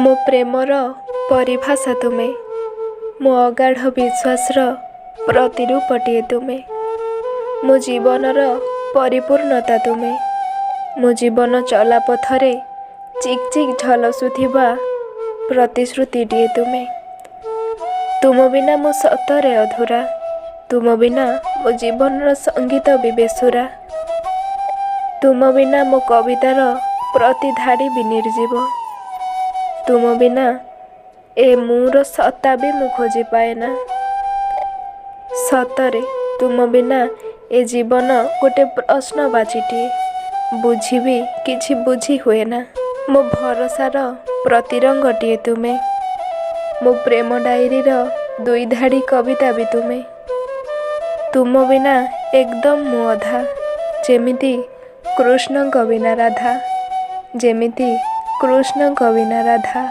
ମୋ ପ୍ରେମର ପରିଭାଷା ତୁମେ, ମୋ ଅଗାଢ଼ ବିଶ୍ୱାସର ପ୍ରତିରୂପଟିଏ ତୁମେ, ମୋ ଜୀବନର ପରିପୂର୍ଣ୍ଣତା ତୁମେ, ମୋ ଜୀବନ ଚଲାପଥରେ ଚିକ୍ ଚିକ୍ ଝଲସୁଥିବା ପ୍ରତିଶ୍ରୁତିଟିଏ ତୁମେ। ତୁମ ବିନା ମୁଁ ସତରେ ଅଧୁରା। ତୁମ ବିନା ମୋ ଜୀବନର ସଙ୍ଗୀତ ବି ବେସୁରା। ତୁମ ବିନା ମୋ କବିତାର ପ୍ରତି ଧାଡ଼ି ବି ନିର୍ଜୀବ। ତୁମ ବିନା ଏ ମୁଁର ସତ୍ତା ବି ମୁଁ ଖୋଜି ପାଏନା। ସତରେ ତୁମ ବିନା ଏ ଜୀବନ ଗୋଟେ ପ୍ରଶ୍ନବାଚୀଟିଏ, ବୁଝିବି କିଛି ବୁଝି ହୁଏନା। ମୋ ଭରସାର ପ୍ରତିରଙ୍ଗଟିଏ ତୁମେ, ମୋ ପ୍ରେମ ଡାଏରୀର ଦୁଇ ଧାଡ଼ି କବିତା ବି ତୁମେ। ତୁମ ବିନା ଏକଦମ ମୁଁ ଅଧା, ଯେମିତି କୃଷ୍ଣଙ୍କ ବିନା ରାଧା, ଯେମିତି କୃଷ୍ଣଙ୍କ ବିନା ରାଧା।